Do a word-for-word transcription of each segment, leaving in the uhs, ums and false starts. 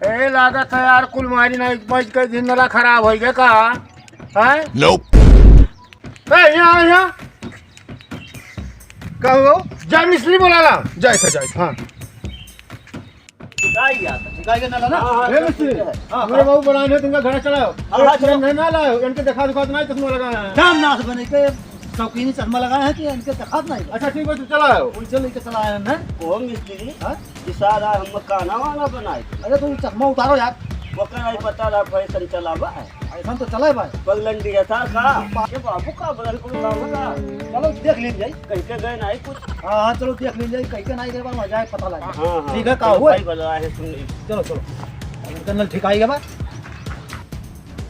ए, लागत है यार, कुल मारी ना, एक बज के दिन नला खराब होइ गया का? हैं? Nope। ए, यहाँ, यहाँ। कहो, जा मिस्त्री बोला ला। जाए था, जाए था, हाँ। ठिकाई गया था, ठिकाई के नला ना? हाँ, हाँ, ए, मिस्त्री, हाँ, हमरे हाँ। बाबू बनाए हैं, तुमका घर चलाओ। हाँ, हाँ, चलो। नहीं, ना लाओ, इनके देखा दुखा तो नहीं, चश्मा लगाया है। नाम नाश बने के शौकीनी चश्मा लगाए हैं कि इनके देखात नहीं। अच्छा, ठीक है, तू चला आओ। उनसे लेके चला आए हैं। ओ मिस्त्री, हाँ? ये सारा हम काना वाना बनाए। अरे, तो ये चश्मा उतारो यार। ओकर नहीं पता रहा, फैशन चला बा। फैशन तो चले भाई। पगलंडी है सार का? ये बाबू का बगल को काम का? चलो, देख लीन जाई। कहीं के गए नहीं कुछ। हाँ, हाँ, चलो, देख लीन जाई। कहीं के नहीं गए, वहाँ जाए, पता लगे। हाँ, हाँ। ठीक है, का चलो, हुआ? भाई, बदला है, सुन ली। चलो, चलो। इनका नल ठिकाई गया बा?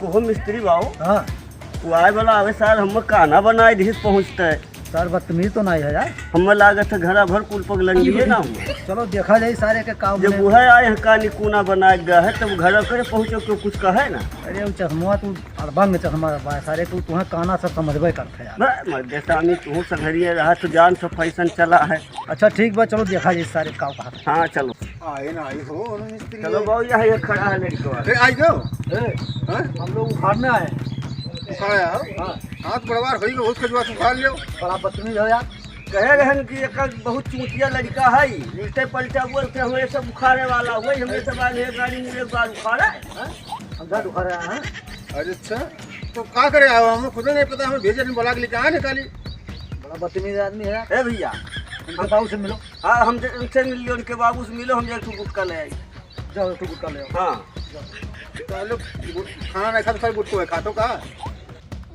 कोहो मिस्त्री बाओ। हाँ। वो आए वाला आवे सार, हम काना बनाए दिहिस पहुँचते। सार बदतमीज तो नहीं है यार। हमें लागत है घरा भर कुल पगलंगी है ना हम। चलो देखा जाए सारे के काम जब में। वो है आए हैं कानी कोना बनाए गया है तब घर करे पहुँचो क्यों कुछ कहे ना। अरे वो चश्मा तू अड़बंग चश्मा बा सारे तू तुहे काना सब समझबे करते यार। बे, मर्दे सामी तू संघरिया रहा तो जान सब फैशन चला है। अच्छा ठीक बा, चलो देखा जाए सारे का कहा। हाँ चलो। आए ना आई हो मिस्त्री। चलो बाबू, यहाँ एक खड़ा है लड़का। ए, आई गयो? ए, हाँ? हम लोग उखाड़ने आए। उखाड़े आओ। हाँ। हाथ बड़वार होई गयो, उसके बाद उखाड़ लियो। बड़ा बदतमीज हो यार। कहे रहन कि एक बहुत चूतिया लड़का है, उल्टे पलटे बोलते हुए सब उखाड़े वाला हुए, हमें सब आगे गाड़ी में एक बार उखाड़े। हाँ? हम घर उखाड़े आए हैं। अरे अच्छा, तो का करे आओ, हमें खुद नहीं पता, हमें भेजे नहीं बोला के लेके आए ना काली। बड़ा बदतमीज आदमी है। ए भैया, उनके बाबू से मिलो। हाँ, हम जे-, उनसे मिल लियो, उनके बाबू से मिलो, हम जाए तो गुटखा ले आई। जाओ, तो गुटखा ले आओ। हाँ। जाओ। तो लोग गुट-, खाना नहीं खाते, खाली गुटखा है, खातो का?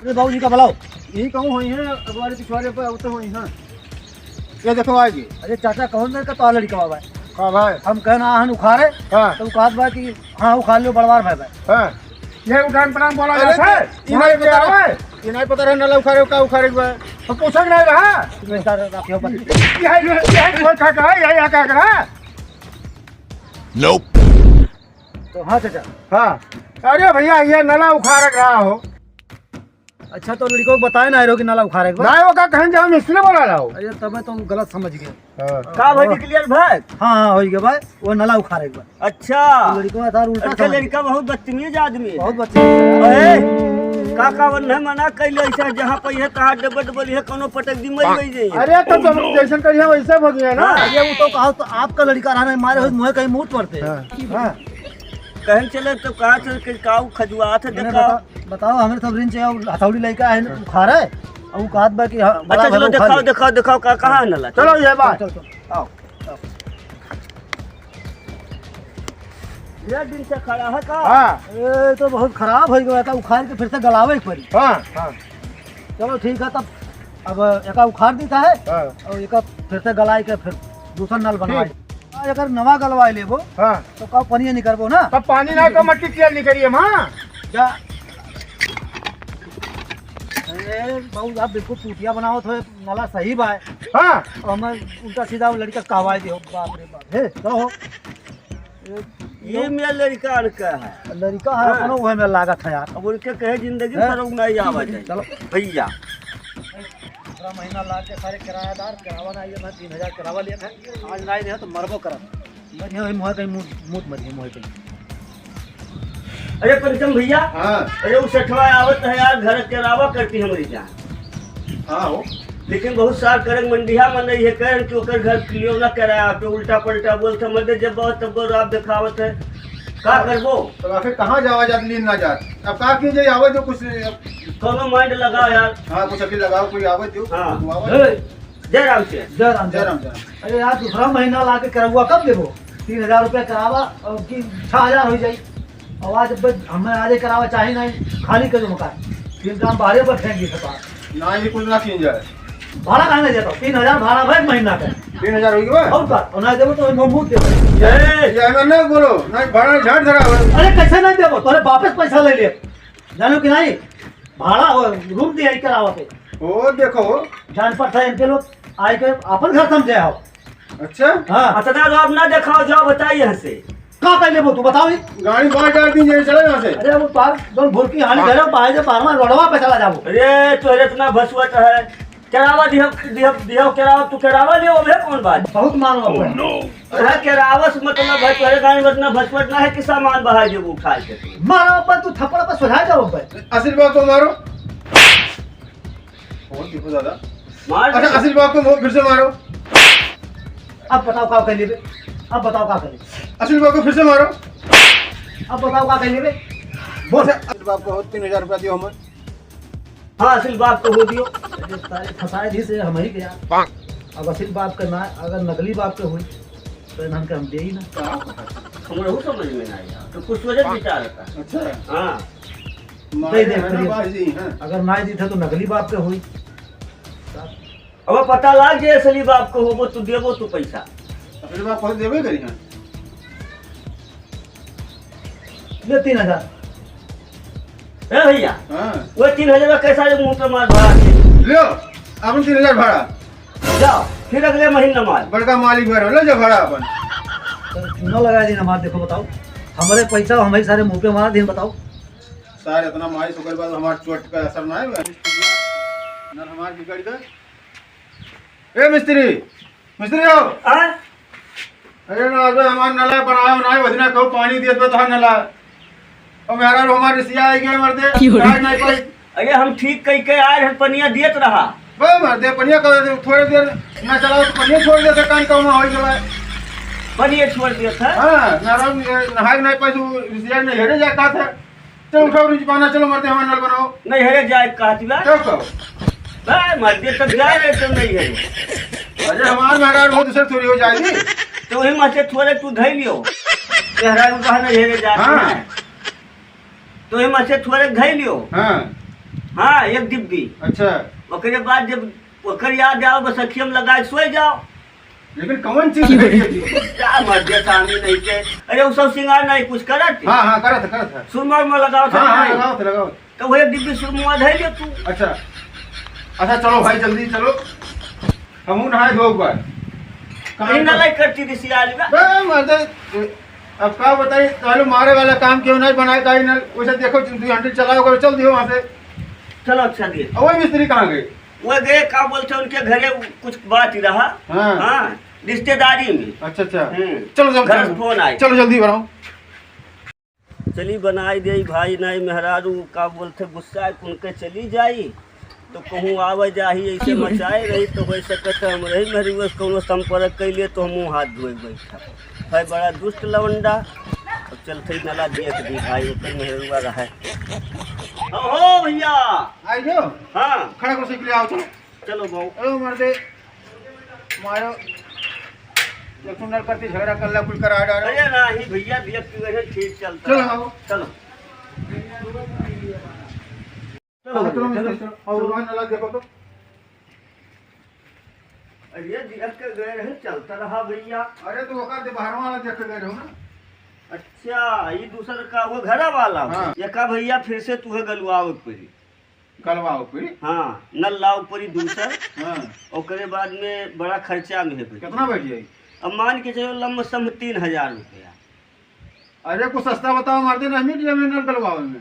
अरे बाबूजी का बुलाओ। यही कहूँ हुई है, अगवारी पिछवारे पे उतर हुई है। ये देखो भाई जी। अरे चाचा, कौन मेरे का तो लड़का बाबा है? का भाई? हम कहना आहन उखाड़े, हाँ। तो कहत बा कि हाँ, उखाड़ लो, बड़वार भाई भाई। हाँ। ये उठान पटान बोला अरे जाता है। तो इन्हें वहाँ पता क्या रहे, है? इन्हें पता रहे, नला उखाड़े, का उखाड़े के बा? तो पूछे के नहीं रहा। तुम्हें इधर रखियो बंद। ये, ये, ये कोई खा के है, ये, ये क्या कर रहा है? Nope। तो हाँ चाचा। हाँ। अरे भैया, ये नला उखाड़ रहा हो। अच्छा, तो लड़को को बताए ना रहो कि नला उखाड़े के बा? ना, वो का कहन जाओ, मिस्त्री बोला लाओ। अरे, तबे तो हम गलत समझ गए। हाँ। का भाई निकलियल भाई? हाँ, हाँ, हो गया भाई, वो नला उखाड़े के बा। अच्छा। तो लड़को बता रहा उल्टा अच्छा, समझ गया। लड़का बहुत बदतमीज आदमी है। बहुत बदतमीज है। अरे, का का वन्हे मना कैले ऐसा जहाँ पे ये कहा डबल डबल ये कोनो पटक दी मर गई जाई। अरे, तो तुम जैसन करिए वैसे हो गया ना। हाँ। अरे, वो तो कहा तो आपका लड़का रहना है, मारे हुए मुँह कहीं मूत पड़ते। हाँ। हाँ। कहन चले तो कहा चल के काऊ खजुआ थे इन्हें देखा। बता-, बताओ, हमरे सब रिंच है, हथौड़ी लेके आए हैं, उखाड़े, और वो कहत बा कि हाँ, बड़ा अच्छा, चलो, भला उखाड़ दिखाओ, ले। दिखाओ, दिखाओ, का, कहाँ है नला? चलो, ये बात। चलो, चलो, आओ, आओ। ये दिन से खड़ा है का? हाँ। ये तो बहुत खराब हो गया था, उखाड़ के फिर से गलावे के पड़ी। हाँ, हाँ। चलो, ठीक है, तब अब एका उखाड़ देता है हाँ। और एका फिर से गलाए के फिर दूसरा नल बनवाए। ठीक। आज अगर नवा गलवाए लेबो, हाँ। तो का पानी निकलबो ना? तब पानी ना तो मट्टी तेल निकलिए माँ। जा। अरे बाबू, आप बिल्कुल चूतिया बनावत हो, नला सही बा है। हाँ। और हमें उल्टा सीधा वो लड़का कहवाए दे हो, बाप रे बाप। हे, तो हो। ये मेरा लड़का अड़का है। लड़का है, हाँ। अपनो वह में लागत है यार। अब उनके कहे जिंदगी में हाँ। सरऊ नहीं आवा जाए। चलो। भैया। दूसरा महीना ला के सारे किरायादार, किरावा ना आइए, मैं तीन हजार किरावा लिया था। आज ना आए रहे तो मरबो करब। मरिए वही मुँह कहीं, मुँह, मुँह मरिए मुँह कहीं। अरे पंचम भैया, हाँ। अरे उ सेठवा आवत है यार, घर के रावा करती हमारी जान। हाँ हो। लेकिन बहुत सार करक मंडिया में नहीं है, कहन कि ओकर घर क्लियर ना कराया, तो उल्टा पलटा बोलत है, मदे जब बहुत तब रात दिखावत है। का हाँ। करबो? तो आखिर कहाँ जावा जात, नींद ना जात। अब का कीजिए, आवे तो कुछ नहीं। अब कोनो माइंड लगाओ यार। हाँ, कुछ अभी लगाओ, कोई आवे तो, हाँ। तो आवे। ए, जय राम से। जय राम, जय राम, जय राम। अरे यार, दूसरा महीना ला के करौआ कब देबो? तीन हजार रुपया करावा और की छह हजार हो जाई। और आज बस हमें आजे करावा चाहे नहीं, खाली कर दो मकान। तीन काम बाहरे पर फेंक दी सरकार। ना, ये कुछ ना कीन जाए। भाड़ा काहे नहीं देता? तीन हजार भाड़ा भाई महीना का। तीन हजार हो गया? और का? और ना देबो तो हम मुंह देबो। ए, ये हमें नहीं बोलो, नहीं भाड़ा झाड़ धरा हो। अरे कैसे नहीं देबो? तोरे वापस पैसा ले लिए। जानो कि नहीं? भाड़ा हो, रूम दिया ही करावा पे। ओ देखो। जान पड़ता है इनके लोग, आए के अपन घर समझे हो। अच्छा? हाँ। अतना लोग ना देखाओ, जाओ बताइए यहाँ से। का कर लेबो तू बताओ ही? गाड़ी बाहर डाल दीजिए, चले यहाँ से। अरे वो पार, दोन भुरकी हाली हाँ। घर है, बाहर से बाहर में रोडवा पे चला जाबो। अरे तोहरे इतना भसुआ तो है, केरावा दिहो, दिहो, दिहो केरावा, तू केरावा लियो, अबे कौन बात? बहुत मारो अब्बा। तोहरा केरावा से मतलब है, तोहरे गाड़ी में इतना भसवट ना है कि सामान बहाई देबो उठा के। मारो अब्बा, तू थप्पड़ पर सुझा जाओ अब्बा। असिल बाप को मारो। बहुत देखो दादा। मार अच्छा, दे। असिल बाप को फिर से मारो। अब बताओ का कर लेबे? अब बताओ का कर लेबे? असिल बाप को फिर से मारो। अब बताओ का कर लेबे? बोल। अच्छा, असिल बाप को तीन हजार रुपया दियो हमें। हाँ, असिल बाप को हो दियो। अरे सारे फंसाए दी से हम ही गया। अब असिल बाप का ना, अगर नकली बाप के हुई, तो इन्हन के हम दे ही ना। हमरे वो समझ में ना आया। तो कुछ सोचे विचार रहता। अच्छा। हाँ। मारे दे दे, हैं ना करिए। बाजी, हैं। अगर ना दी था तो नकली बाप के हुई। अब पता लाग जाए असली बाप को होबो, तू देबो तू पैसा। असली बाप को देबे करी हैं। ले तीन हजार। ए भैया, हाँ। वो तीन हजार कैसा जो मुंह पे मार भरा के? लियो, अपन तीन हजार भाड़ा। जाओ, फिर अगले महीने मार। बड़का मालिक भर, ले जाओ भाड़ा अपन। तो न लगा दी ना मार, देखो बताओ, हमारे पैसा हमारे सारे मुंह पे मार दिन बताओ। सारे इतना मारी सुगर बाद हमार चोट का असर ना है। ना हमार बिगड़ गए। ए मिस्त्री, मिस्त्री हो। हाँ? अरे ना, अबे हमार नला बनावे ना, वजना कहू पानी दियत बा तोहार नला। और मेहरारू हमार रिसिया आई गए मर्दे, क्यों रे? आज नहीं पाई। अरे हम ठीक कई के आए हैं, पनिया दियत रहा। बे मर्दे, पनिया कर दे, थोड़े देर ना चलाओ तो पनिया छोड़ देते, कान कौन हो गया। पनिया छोड़ दिया था? हाँ, मेहरारू नहाए नहीं पाई, तो रिसिया नहीं हेरे जा कहा था। चल उठाओ रिजवाना, चलो मरते हमारे नल बनाओ। नहीं हेरे जाए कहती बा। चल कहो। बा, मरते तब जाए रहे तो नहीं हेरे। अरे हमार मेहरारू हो दूसरे थोड़ी हो जाएगी। तो वही मरते थोड़े तू धई लियो। मेहरारू कहा नहीं हेरे जाए हाँ। तो वही मरते थोड़े धई लियो। हाँ। हाँ, एक डिब्बी। अच्छा। ओकरे बाद जब ओकर याद आओ, बस अखियम लगा के सोए जाओ। लेकिन कौन चीज है ये? क्या मर्दे सामने नहीं के? अरे, वो सब सिंगार नहीं कुछ करत? हाँ, हाँ, करत, करत है। सुरमा उरमा लगावत है हाँ, हाँ, नहीं? लगावत, लगावत। तो वही डिब्बी सुरमा धइ ले तू। अच्छा। अच्छा, चलो भाई, जल्दी चलो। हमहू नहाए धोए एक बार। कहीं ना लाई करती थी सियाली में। बे, मर्दे, अब का बताई, तालू मारे वाला काम क्यों नहीं बनाए, काई ना, वैसे देखो, दो घंटे चलाओ करो, चल दियो वहाँ से। चलो, अच्छा दिए। अब वो मिस्त्री कहाँ गए? वो गए, का बोलते, उनके घरे कुछ बात ही रहा। हाँ। हाँ, रिश्तेदारी में। अच्छा, अच्छा। हम्म। चलो, चलो, घर चलो। से फोन आए। चलो, जल्दी बनाओ। चली बनाई दे भाई, नहीं मेहरारू, का बोलते, गुस्सा है, उनके चली जाई, तो कहूँ आवे जाही, ऐसे मचाए रही, तो हो सकत है, हम रही मेहरारू से कौनो संपर्क कैले, तो हमहू हाथ धोए बैठा। है बड़ा दुष्ट लवंडा। अब चलते ही नला देख दी भाई, ओकर मेहरुआ रहे। ओहो भैया। आई जो। हाँ। खड़ा करो, साइकिल आओ तो। चलो बाबू। अरे मर्दे, मारो। जब तुम नल करती झगड़ा कर ला, कुल करा डालो। अरे नाही भैया, देख तू ऐसे ठीक चलता चलो रहा। आओ। चलो। चलो हाँ, चलो भैया, मिस्त्री, चलो। चलो। और वहाँ नला देखो तो। अरे, दिया के गए रहे, चलता रहा भैया। अरे, तो ओकर दे बाहर वाला देख के गए रहो ना। अच्छा, ये दूसर का, वो घरा वाला? हाँ। ये का भैया, फिर से तुहे गलवावे के पड़ी। गलवावे के पड़ी? हाँ, नल लावे के पड़ी दूसर। हाँ। ओकरे बाद में बड़ा खर्चा में है भैया। कितना बैठ जाई? अब मान के चलो, लमसम तीन हजार रुपया। अरे, कुछ सस्ता बताओ, मार दे, नहीं मिल जाए नल गलवावे में।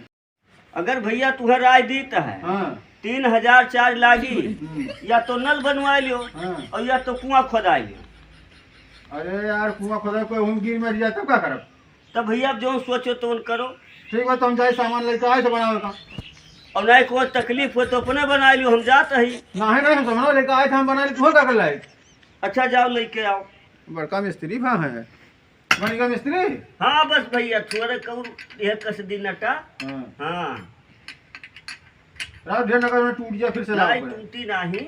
अगर भैया तुहे राय दीत है, हाँ। तीन हजार चार्ज लागी, हम्म। या तो नल बनवा लियो, हाँ। और या तो कुआं खोदाई लियो। अरे यार, कुआं खोदाई, कोई हम गिर मर जाए तब का करब? तब भैया, अब जो सोचो तो करो। ठीक बा, तो हम जाए सामान लेके आए तो बनावे का। और नहीं कोई तकलीफ हो तो अपने बनाई लियो, हम जात ही। नहीं, नहीं, हम सामान लेके आए थे, हम बनाई ली, तुहे का कर लाई? अच्छा, जाओ लेके आओ। बड़का मिस्त्री भा है। बन गया मिस्त्री? हाँ, बस भैया, थोड़े कौर यह कस दी नटा। हाँ। हाँ। रात ढेर नगर में टूट जाए, फिर से लाओ नहीं, पड़े। टूटी नहीं।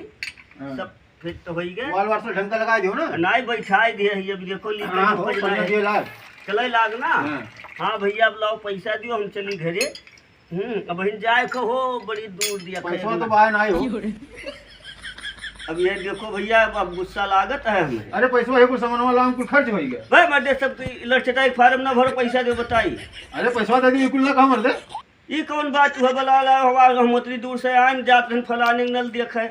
हाँ। सब फिट तो होई गए। वाल वाल से ढंग का लगा दियो ना। नहीं, बैठाई दिए है, अब देखो, लीक हाँ, उपज हो, नहीं है। लाग। चले लाग ना। हाँ। हाँ भैया, अब लाओ, पैसा दियो, हम चली घरे। हम्म, अब हिन जाए के हो, बड़ी दूर दिया पैसा खाए तो ना। बाहर नहीं हो। अब ये देखो भैया, अब, अब गुस्सा लागत है हमें। अरे पैसा है, कुल सामान वाला हम कुल खर्च होई गया। भाई, मर्दे, सब की लड़चटाई फार्म ना भरो, पैसा दे बताई। अरे पैसा दे दी, कुल ना कहा मर्दे। ई कौन बात हुआ, बला ला, हवा हम उतनी दूर से आन जात रहन फलाने के नल देखे।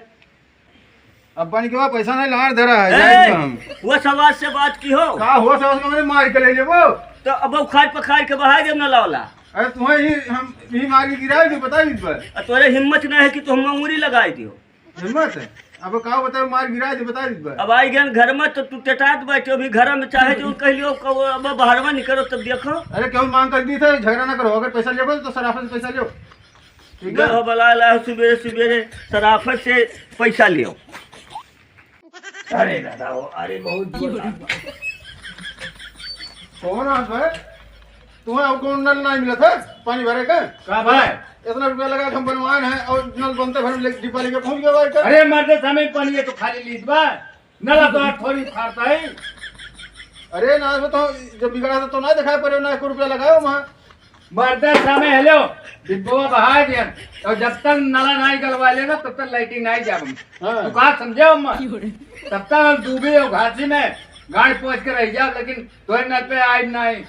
अब बन के बाद पैसा नहीं लाड़ धरा है, ए, जाए तो हम। वो सवाल से बात की हो। का हो, सवाल से मैंने मार के ले लेबो। तो अब उखाड़ पखाड़ के बहा देब नला वाला। अरे तुम्हें ही, हम ही मार के गिराए दे, बता दी पर। आ तोरे हिम्मत नहीं है कि तुम अंगूरी लगाई दियो। हिम्मत है? अब का बताओ, मार गिरा दे, बता दी बा। अब आई गन घर में तो तू टेटात बैठे, अभी घर में चाहे जो कह लियो, कहो, अब बाहरवा निकलो तब देखो। अरे, क्यों मांग कर दी थे, झगड़ा ना करो, अगर पैसा लेबो तो सराफत से पैसा लियो। ठीक है? हो बला ला, सुबेरे सुबेरे सराफत से पैसा लियो। अरे दादा, वो, अरे बहुत जोर लागल बा। कौन आज भाई? तुम्हें अब कौन नल नहीं मिला था पानी भरे का? का भाई? इतना रुपया लगा के हम बनवाए हैं और नल बनते भर ले, डिब्बा लेके पहुंच गया भाई का। अरे मर्दे, समय पानी है तो खाली लीत बा, नल तो हाथ थोड़ी फाड़ता है। अरे ना, वो तो जब बिगड़ा था तो ना दिखाई पड़े, ना एक रुपया लगाओ वहाँ। मर्दे समय हेलो, डिब्बवा बहा दिया, और जब तक नला नहीं गलवा लेना तब तक लाइटिंग नहीं जाब हम। हाँ। तू का समझे अम्मा? तब तक हम डूबे हो घासी में गाड़ पहुंच के रह जाओ, लेकिन तोरे नल पे आइब नहीं।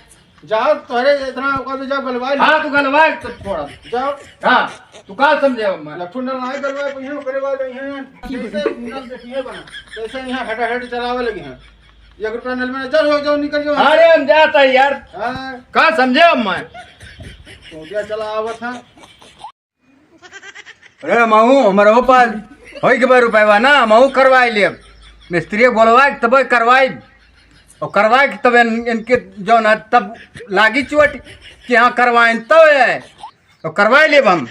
जाओ, तोरे इतना औकात है, जाओ गलवाए लो। हाँ, तू गलवाए तो छोड़ा। जाओ। हाँ, तू का समझे अम्मा? लट्ठू नल नहीं गलवाए, पहिए ओकरे बाद यहाँ जैसे नल देखिए बना, तैसे यहाँ हटाहट चलावे लगे हैं। एक रुपया नल में ना, चल हो जाओ, निकल जाओ। अरे हम जाता है यार। हाँ। का समझे अम्मा? तो क्या चला आवत है? अरे महू, हमरो पास होई के बा रुपया ना, महू करवाई लेब। मिस्त्री बोलवा के तब करवाई, और करवा के तब इन, इनके जौन है तब लागी चोट कि हाँ करवाएं तब है, और करवाई लेब हम।